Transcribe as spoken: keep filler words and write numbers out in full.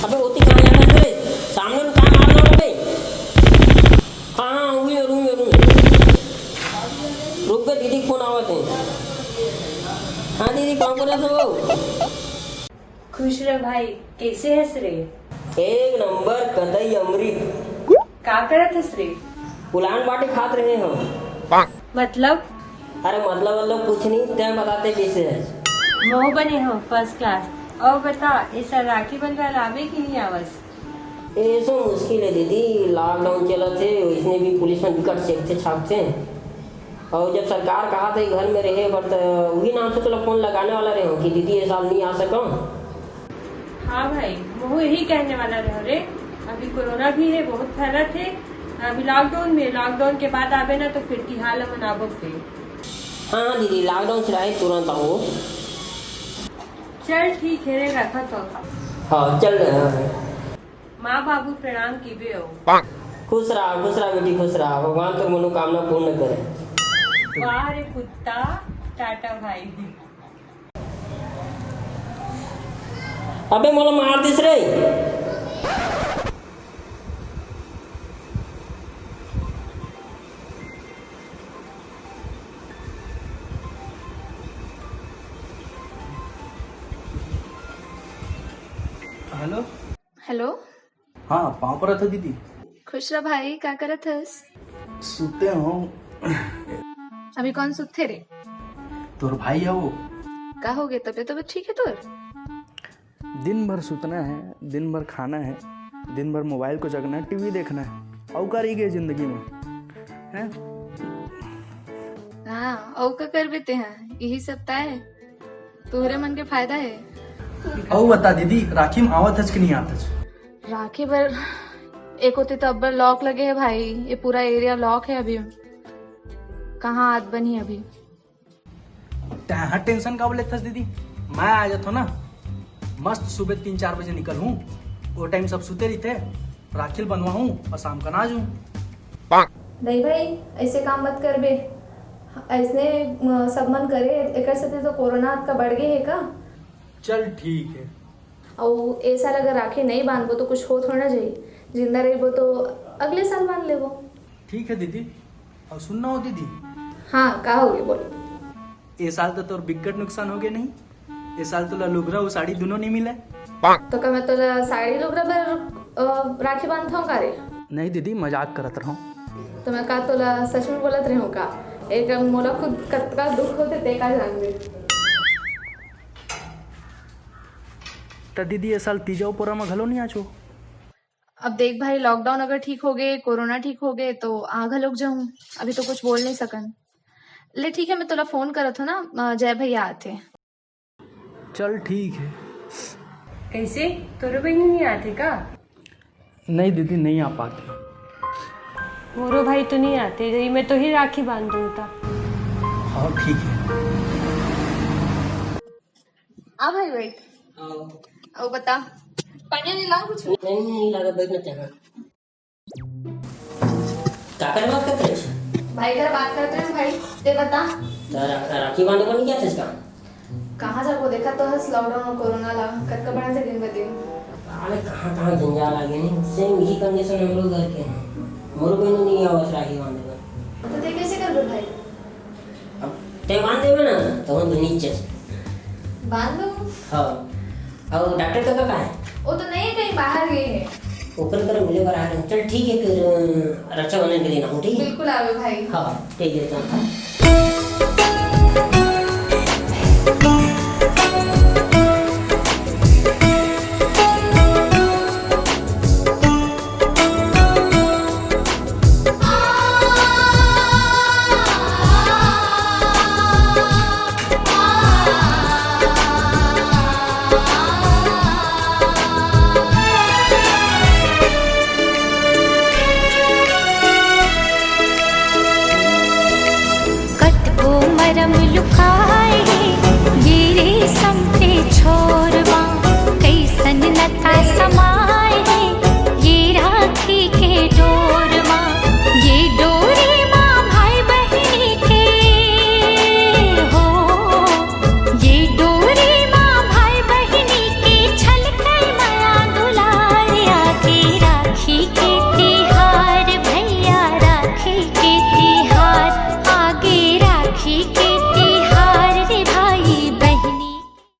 अबे, ओती कहाँ जात हस रे? सामने में का मार रहा बे? हाँ, हाँ, उही मेर, उही मेर, उही मेर। रुक बे, दीदी के फोन आवत हे। हाँ दीदी, पाँव परत हँव। खुश रह भाई, कइसे हस रे? एक नंबर, कतई अमृत। का करत हस रे? उलान बाटी खात रहे हँव। मतलब? अरे मतलब, मतलब कुछ नहीं, तैं बता तैं कइसे हस? महूँ बने हँव, first class। अउ बता, ए साल राखी बंधवाय ल आबे कि नहीं आवस? एसो मुश्किल हे दीदी, lockdown चलत हे, वइसने भी पुलिस मन बिकट चेखथे छापथे। अउ जब सरकार कहत हे घर में रहे बर, त उही नाम से तोला फोन लगाने वाला रहेंव कि दीदी, ए साल नहीं आ सकँव। हाँ भाई, महूँ यही कहने वाला रहेंव रे। अभी कोरोना भी हे, बहुत फैलत हे। अभी lockdown में, lockdown के बाद आबे ना, तो फिर तिहार ला मनाबो फिर। हाँ, हाँ दीदी, lockdown सिराही तुरंत आहूँ। चल ठीक हे रे, रखत हँव। हाँ, चल रहे हैं। माँ बाबू प्रणाम किबे हो। खुश रहा, खुश रहा बेटी, खुश रहा। भगवान तोर मनोकामना पूर्ण करे। वाह रे कुत्ता, टाटा भाई। अबे मोला मार दिस रे। हेलो। हेलो। हाँ, पाँव परत हँव दीदी। खुश रह भाई, का करत हस? सुते हँव। अभी कोन सुतथे रे? तोर भाई हे वो। का होगे, तबियत, तबियत ठीक हे तोर? दिन भर सुतना हे, दिन भर खाना हे, दिन भर मोबाइल को जगना हे, टीवी देखना हे। अउ का रहि गे जिंदगी में? हैं? हाँ, अउ का करबे तेहा? यही सब त हे। तोहरे मन के फायदा हे। अउ बता दीदी, राखी में आवत हस कि नहीं आवत हस? राखी बर एक कोती तो अब्बड़ lock लगे हे भाई, ये पूरा area lock हे अभी। कहाँ आत बनही अभी? तैं हा tension काबर लेथस दीदी, मैं आ जाथों ना, मस्त सुबह तीन चार बजे निकलहूँ, वो time सब सुते रहिथे, राखी ल बंधवाहूँ अउ शाम कन आ जाहूँ। नहीं भाई, अइसे काम मत करबे। अइसने, अ, सब मन करे, एकर सेती तो कोरोना अतका बढ़ गे हे का? चल ठीक हे। अउ ए साल अगर राखी नहीं बांधबो तो कुछ हो थोड़ा ना जाही। जिंदा रहिबो तो अगले साल बांध लेबो। ठीक हे दीदी। अउ सुन ना हो दीदी। हाँ, का होगे बोल। ए साल तो तोर बिकट नुकसान होगे नहीं? ए साल तोला लुगरा अउ साड़ी दुनों नहीं मिले। तो का मैं तोला साड़ी लुगरा बर, अ, राखी बांधथंव का रे? नहीं दीदी, मजाक करत रहंव। तो मैं का तोला सच में बोलत रहेंव का? एक मोला खुद कतका दुख होथे, ते का जानबे। त दीदी, ए साल तीजा अउ पोरा म घलो नहीं आचो। अब देख भाई, lockdown अगर ठीक होगे, कोरोना ठीक होगे, तो आ घलोक जाहूँ। अभी तो कुछ बोल नहीं सकन। ले ठीक हे, मैं तोला फोन करत हंव ना, अ, जय भैया आथे। चल ठीक हे। कइसे? तोरो बहिनी नहीं आथे का? नहीं दीदी, नहीं आ पाथे। मोरो भाई तो नहीं आथे, जही मैं तो ही राखी बांध दूँ ता। हाँ, ठीक हे। आ भाई, बैठ। हाँ। अउ बता, पानी नहीं लाओ कुछ? नहीं, नहीं, नहीं लाओ, बैठ ना तेरा। काकर बात करत हस? भाई कर बात करत रहेंव भाई, ते बता। त रा-, राखी बांधे बर नहीं जात हस का? कहाँ जाबो, देखत तो हस lockdown अउ कोरोना ला, कतका बढ़त हे दिन ब दिन। अरे कहाँ, कहाँ जंजाल आ गे हे, same इही condition हमरो घर के हे। मोरो बहिनी नहीं आवत राखी बांधे बर। तो ते कइसे करबे भाई? अब ते बांध देबे ना, तो हम तो नीचे। बांध दो। हाँ। अउ डॉक्टर कका कहाँ हे? वो तो नहीं, कहीं बाहर गए हैं। ओकर करा मिले बर आ रहे हैं। चल ठीक हे, फिर, अ, रक्षाबंधन के दिन आऊँ, ठीक हे? बिल्कुल आवे भाई। हाँ, ठीक हे, चल। कतको मरम लुकाए हे, ये रेशम के छोर मा, कइसन नता समाए हे, ये राखी के डोर मा, ये डोरी मा भाई बहिनी के हो, ये डोरी मा भाई बहिनी के छलकै मया दुलार। के